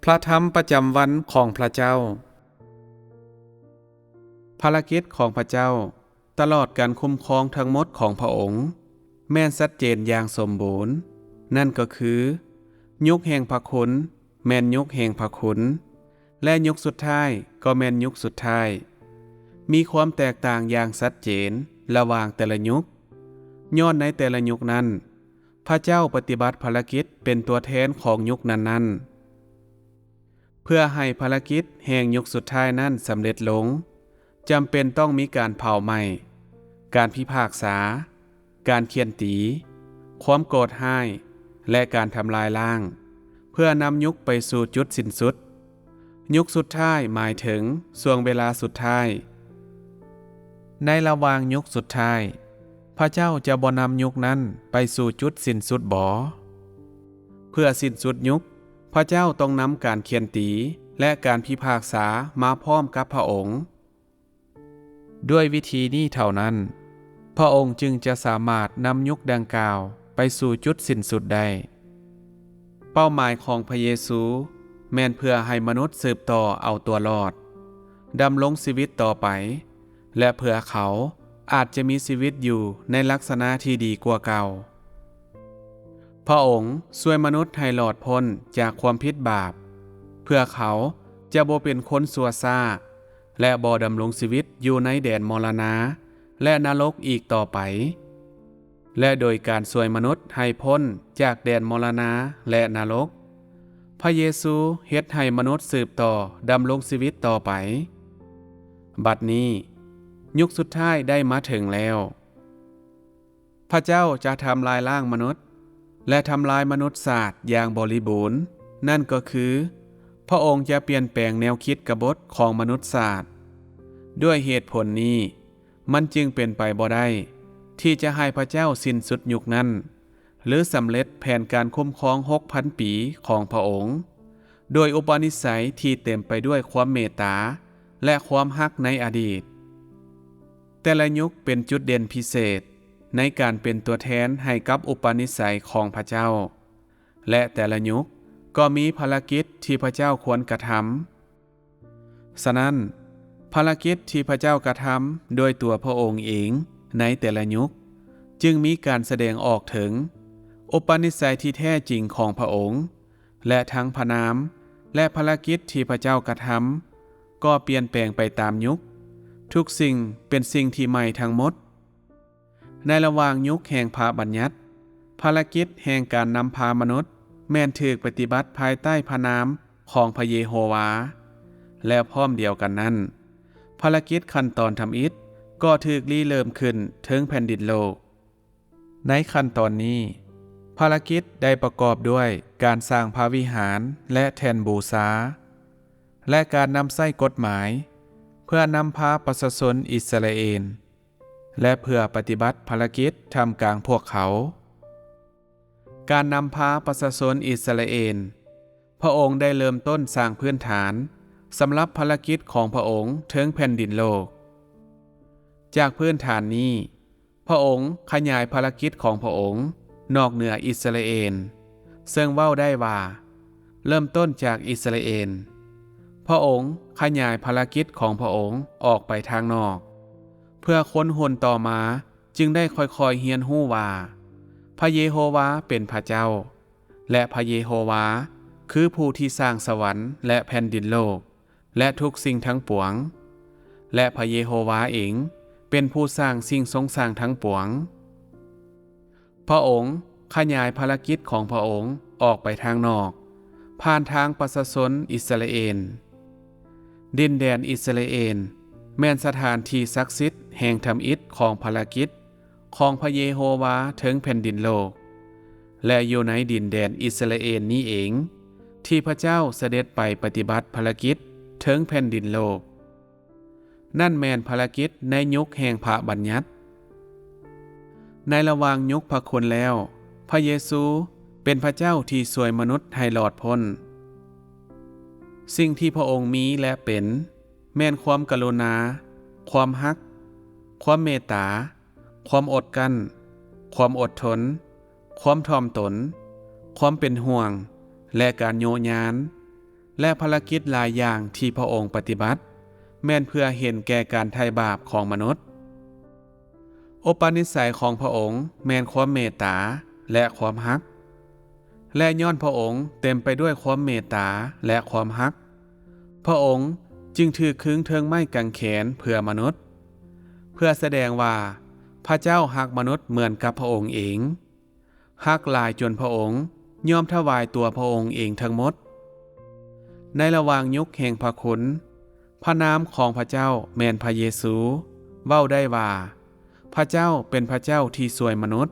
ພະທຳປະຈຳວັນຂອງພະເຈົ້າ. ພາລະກິດຂອງພະເຈົ້າຕະຫຼອດການຄຸ້ມຄອງທັງໝົດຂອງພະອົງ ແມ່ນຊັດເຈນຢ່າງສົມບູນ, ນັ້ນກໍຄື ຍຸກແຫ່ງພະຄຸນແມ່ນຍຸກແຫ່ງພະຄຸນ ແລະ ຍຸກສຸດທ້າຍກໍແມ່ນຍຸກສຸດທ້າຍ. ມີຄວາມແຕກຕ່າງຢ່າງຊັດເຈນລະຫວ່າງແຕ່ລະຍຸກ, ຍ້ອນໃນແຕ່ລະຍຸກນັ້ນ ພະເຈົ້າປະຕິບັດພາລະກິດເປັນຕົວແທນຂອງຍຸກນັ້ນໆ. ເພື່ອໃຫ້ພາລະກິດແຫ່ງຍຸກສຸດທ້າຍນັ້ນສຳເລັດລົງ, ຈຳເປັນຕ້ອງມີການເຜົາໄໝ້, ການພິພາກສາ, ການຂ້ຽນຕີ, ຄວາມໂກດຮ້າຍ ແລະ ການທຳລາຍລ້າງ, ເພື່ອນຳຍຸກໄປສູ່ຈຸດສິ້ນສຸດ. ຍຸກສຸດທ້າຍໝາຍເຖິງຊ່ວງເວລາສຸດທ້າຍ. ໃນລະຫວ່າງຍຸກສຸດທ້າຍ, ພະເຈົ້າຈະບໍ່ນຳຍຸກນັ້ນໄປສູ່ຈຸດສິ້ນສຸດບໍ? ເພື່ອສິ້ນສຸດຍຸກ, ພະເຈົ້າຕ້ອງນຳການຂ້ຽນຕີ ແລະ ການພິພາກສາມາພ້ອມກັບພະອົງ. ດ້ວຍວິທີນີ້ເທົ່ານັ້ນ, ພະອົງຈຶ່ງຈະສາມາດນຳຍຸກດັ່ງກ່າວໄປສູ່ຈຸດສິ້ນສຸດໄດ້. ເປົ້າໝາຍຂອງພະເຢຊູແມ່ນເພື່ອໃຫ້ມະນຸດສືບຕໍ່ເອົາຕົວລອດ, ດຳລົງຊີວິດຕໍ່ໄປ, ແລະ ເພື່ອເຂົາອາດຈະມີຊີວິດຢູ່ໃນລັກສະນະທີ່ດີກວ່າເກົ່າ. ພະອົງຊ່ວຍມະນຸດໃຫ້ລອດພົ້ນຈາກຄວາມຜິດບາບ, ເພື່ອເຂົາຈະບໍ່ເປັນຄົນຊົ່ວຊ້າ ແລະ ບໍ່ດຳລົງຊີວິດຢູ່ໃນແດນມໍລະນາ ແລະ ນະລົກອີກຕໍ່ໄປ. ແລະ ໂດຍການຊ່ວຍມະນຸດໃຫ້ພົ້ນຈາກແດນມໍລະນາ ແລະ ນະລົກ, ພະເຢຊູເຮັດໃຫ້ມະນຸດສືບຕໍ່ດຳລົງຊີວິດຕໍ່ໄປ. ບັດນີ້, ຍຸກສຸດທ້າຍໄດ້ມາເຖິງແລ້ວ. ພະເຈົ້າຈະທຳລາຍລ້າງມະນຸດ ແລະ ທຳລາຍມະນຸດຊາດຢ່າງບໍລິບູນ, ນັ້ນກໍຄື ພະອົງຈະປ່ຽນແປງແນວຄິດກະບົດຂອງມະນຸດຊາດ. ດ້ວຍເຫດຜົນນີ້, ມັນຈຶ່ງເປັນໄປບໍ່ໄດ້ທີ່ຈະໃຫ້ພະເຈົ້າສິ້ນສຸດຍຸກນັ້ນ ຫຼື ສຳເລັດແຜນການຄຸ້ມຄອງຫົກພັນປີຂອງພະອົງ ໂດຍອຸປະນິໄສທີ່ເຕັມໄປດ້ວຍຄວາມເມດຕາ ແລະ ຄວາມຮັກໃນອະດີດ. ແຕ່ລະຍຸກເປັນຈຸດເດັ່ນພິເສດໃນການເປັນຕົວແທນໃຫ້ກັບອຸປະນິໄສຂອງພະເຈົ້າ, ແລະ ແຕ່ລະຍຸກກໍມີພາລະກິດທີ່ພະເຈົ້າຄວນກະທຳ. ສະນັ້ນ, ພາລະກິດທີ່ພະເຈົ້າກະທຳໂດຍຕົວພະອົງເອງໃນແຕ່ລະຍຸກ ຈຶ່ງມີການສະແດງອອກເຖິງອຸປະນິໄສທີ່ແທ້ຈິງຂອງພະອົງ, ແລະ ທັງພະນາມ ແລະ ພາລະກິດທີ່ພະເຈົ້າກະທຳກໍປ່ຽນແປງໄປຕາມຍຸກ. ທຸກສິ່ງເປັນສິ່ງທີ່ໃໝ່ທັງໝົດ. ໃນລະຫວ່າງຍຸກແຫ່ງພະບັນຍັດ, ພາລະກິດແຫ່ງການນຳພາມະນຸດແມ່ນຖືກປະຕິບັດພາຍໃຕ້ພະນາມຂອງພະເຢໂຮວາ, ແລະ ພ້ອມດຽວກັນນັ້ນ, ພາລະກິດຂັ້ນຕອນທຳອິດກໍຖືກລິເລີ່ມຂຶ້ນເທິງແຜ່ນດິນໂລກ. ໃນຂັ້ນຕອນນີ້, ພາລະກິດໄດ້ປະກອບດ້ວຍການສ້າງພະວິຫານ ແລະ ແທ່ນບູຊາ, ແລະ ການນຳໃຊ້ກົດໝາຍເພື່ອນຳພາປະຊາຊົນອິດສະຣາເອນ ແລະ ເພື່ອປະຕິບັດພາລະກິດທ່າມກາງພວກເຂົາ. ການນຳພາປະຊາຊົນອິດສະຣາເອນ, ພະອົງໄດ້ເລີ່ມຕົ້ນສ້າງພື້ນຖານສຳລັບພາລະກິດຂອງພະອົງເທິງແຜ່ນດິນໂລກ. ຈາກພື້ນຖານນີ້, ພະອົງຂະຫຍາຍພາລະກິດຂອງພະອົງນອກເໜືອອິດສະຣາເອນ, ເຊິ່ງເວົ້າໄດ້ວ່າ ເລີ່ມຕົ້ນຈາກອິດສະຣາເອນ. ພະອົງຂະຫຍາຍພາລະກິດຂອງພະອົງອອກໄປທາງນອກ, ເພື່ອຄົນຮຸ່ນຕໍ່ມາຈຶ່ງໄດ້ຄ່ອຍໆຮຽນຮູ້ວ່າ ພະເຢໂຮວາເປັນພະເຈົ້າ, ແລະ ພະເຢໂຮວາຄືຜູ້ທີ່ສ້າງສະຫວັນ ແລະ ແຜ່ນດິນໂລກ ແລະ ທຸກສິ່ງທັງປວງ, ແລະ ພະເຢໂຮວາເອງເປັນຜູ້ສ້າງສິ່ງຊົງສ້າງທັງປວງ. ພະອົງຂະຫຍາຍພາລະກິດຂອງພະອົງອອກໄປທາງນອກ, ຜ່ານທາງປະຊາຊົນອິດສະຣາເອນ. ດິນແດນອິດສະຣາເອນແມ່ນສະຖານທີ່ສັກສິດແຫ່ງທຳອິດຂອງພາລະກິດຂອງພະເຢໂຮວາເທິງແຜ່ນດິນໂລກ, ແລະ ຢູ່ໃນດິນແດນອິດສະຣາເອນນີ້ເອງ ທີ່ພະເຈົ້າສະເດັດໄປປະຕິບັດພາລະກິດເທິງແຜ່ນດິນໂລກ. ນັ້ນແມ່ນພາລະກິດໃນຍຸກແຫ່ງພະບັນຍັດ. ໃນລະຫວ່າງຍຸກພະຄຸນແລ້ວ, ພະເຢຊູເປັນພະເຈົ້າທີ່ຊ່ວຍມະນຸດໃຫ້ລອດພົ້ນ. ສິ່ງທີ່ພະອົງມີ ແລະ ເປັນ ແມ່ນຄວາມກະລຸນາ, ຄວາມຮັກ, ຄວາມເມດຕາ, ຄວາມອົດກັ້ນ, ຄວາມອົດທົນ, ຄວາມຖ່ອມຕົນ, ຄວາມເປັນຫ່ວງ ແລະ ການໂຍຍານ, ແລະ ພາລະກິດຫຼາຍຢ່າງທີ່ພະອົງປະຕິບັດ ແມ່ນເພື່ອເຫັນແກ່ການໄຖ່ບາບຂອງມະນຸດ. ອຸປະນິໄສຂອງພະອົງແມ່ນຄວາມເມດຕາ ແລະ ຄວາມຮັກ, ແລະ ຍ້ອນພະອົງເຕັມໄປດ້ວຍຄວາມເມດຕາ ແລະ ຄວາມຮັກ, ພະອົງຈຶ່ງຖືກຄຶງເທິງໄມ້ກາງແຂນເພື່ອມະນຸດ, ເພື່ອສະແດງວ່າພະເຈົ້າຮັກມະນຸດເໝືອນກັບພະອົງເອງ, ຮັກຫຼາຍຈົນພະອົງຍອມຖວາຍຕົວພະອົງເອງທັງໝົດ. ໃນລະຫວ່າງຍຸກແຫ່ງພະຄຸນ, ພະນາມຂອງພະເຈົ້າແມ່ນພະເຢຊູ. ເວົ້າໄດ້ວ່າ ພະເຈົ້າເປັນພະເຈົ້າທີ່ຊ່ວຍມະນຸດ,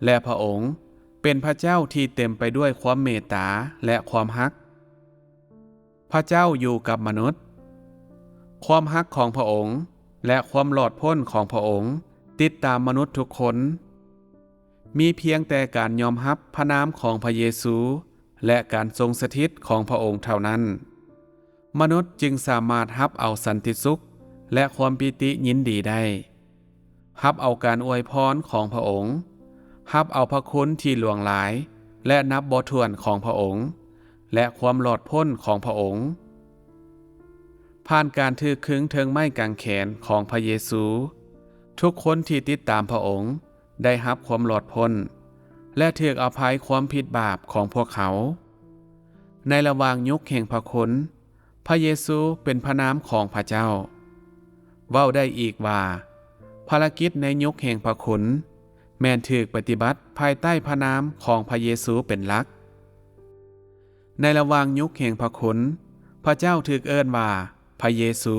ແລະ ພະອົງເປັນພະເຈົ້າທີ່ເຕັມໄປດ້ວຍຄວາມເມດຕາ ແລະ ຄວາມຮັກ. ພະເຈົ້າຢູ່ກັບມະນຸດ. ຄວາມຮັກຂອງພະອົງ ແລະ ຄວາມລອດພົ້ນຂອງພະອົງຕິດຕາມມະນຸດທຸກຄົນ. ມີພຽງແຕ່ການຍອມຮັບພະນາມຂອງພະເຢຊູ ແລະ ການຊົງສະຖິດຂອງພະອົງເທົ່ານັ້ນ, ມະນຸດຈຶ່ງສາມາດຮັບເອົາສັນຕິສຸກ ແລະ ຄວາມປີຕິຍິນດີໄດ້, ຮັບເອົາການອວຍພອນຂອງພະອົງ, ຮັບເອົາພະຄຸນທີ່ຫຼວງຫຼາຍ ແລະ ນັບບໍ່ຖ້ວນຂອງພະອົງ ແລະ ຄວາມລອດພົ້ນຂອງພະອົງ. ຜ່ານການຖືກຄຶງເທິງໄມ້ກາງແຂນຂອງພະເຢຊູ, ທຸກຄົນທີ່ຕິດຕາມພະອົງ ໄດ້ຮັບຄວາມລອດພົ້ນ ແລະ ຖືກອະໄພຄວາມຜິດບາບຂອງພວກເຂົາ. ໃນລະຫວ່າງຍຸກແຫ່ງພະຄຸນ, ພະເຢຊູເປັນພະນາມຂອງພະເຈົ້າ. ເວົ້າໄດ້ອີກວ່າ, ພາລະກິດໃນຍຸກແຫ່ງພະຄຸນ ແມ່ນຖືກປະຕິບັດພາຍໃຕ້ພະນາມຂອງພະເຢຊູເປັນຫຼັກ. ໃນລະຫວ່າງຍຸກແຫ່ງພະຄຸນ, ພະເຈົ້າຖືກເອີ້ນວ່າພະເຢຊູ.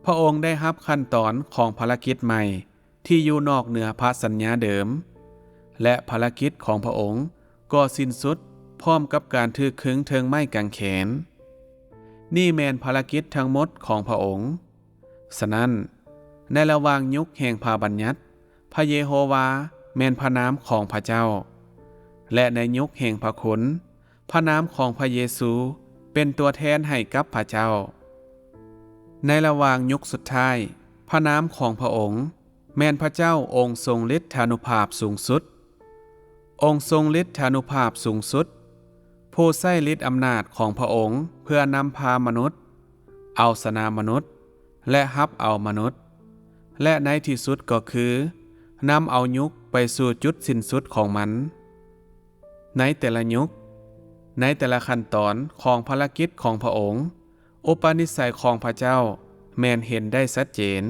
ພະອົງໄດ້ຮັບຂັ້ນຕອນຂອງພາລະກິດໃໝ່ ທີ່ຢູ່ນອກເໜືອພະສັນຍາເດີມ, ແລະ ພາລະກິດຂອງພະອົງກໍສິ້ນສຸດພ້ອມກັບການຖືກຄຶງເທິງໄມ້ກາງແຂນ. ນີ້ແມ່ນພາລະກິດທັງໝົດຂອງພະອົງ. ສະນັ້ນ, ໃນລະຫວ່າງຍຸກແຫ່ງພະບັນຍັດ, ພະເຢໂຮວາແມ່ນພະນາມຂອງພະເຈົ້າ, ແລະ ໃນຍຸກແຫ່ງພະຄຸນ, ພະນາມຂອງພະເຢຊູເປັນຕົວແທນໃຫ້ກັບພະເຈົ້າ. ໃນລະຫວ່າງຍຸກສຸດທ້າຍ, ພະນາມຂອງພະອົງແມ່ນພະເຈົ້າອົງຊົງລິດທານຸພາບສູງສຸດ. ອົງຊົງລິດທານຸພາບສູງສຸດ, ຜູ້ໃຊ້ລິດອຳນາດຂອງພະອົງເພື່ອນຳພາມະນຸດ, ເອົາຊະນະມະນຸດ ແລະ ຮັບເອົາມະນຸດ, ແລະ ໃນທີ່ສຸດກໍຄື ນຳເອົາຍຸກໄປສູ່ຈຸດສິ້ນສຸດຂອງມັນ. ໃນແຕ່ລະຍຸກ, ໃນແຕ່ລະຂັ້ນຕອນຂອງພາລະກິດຂອງພະອົງ, ອຸປະນິໄສຂອງພະເຈົ້າແມ່ນເຫັນໄດ້ຊັດເຈນ.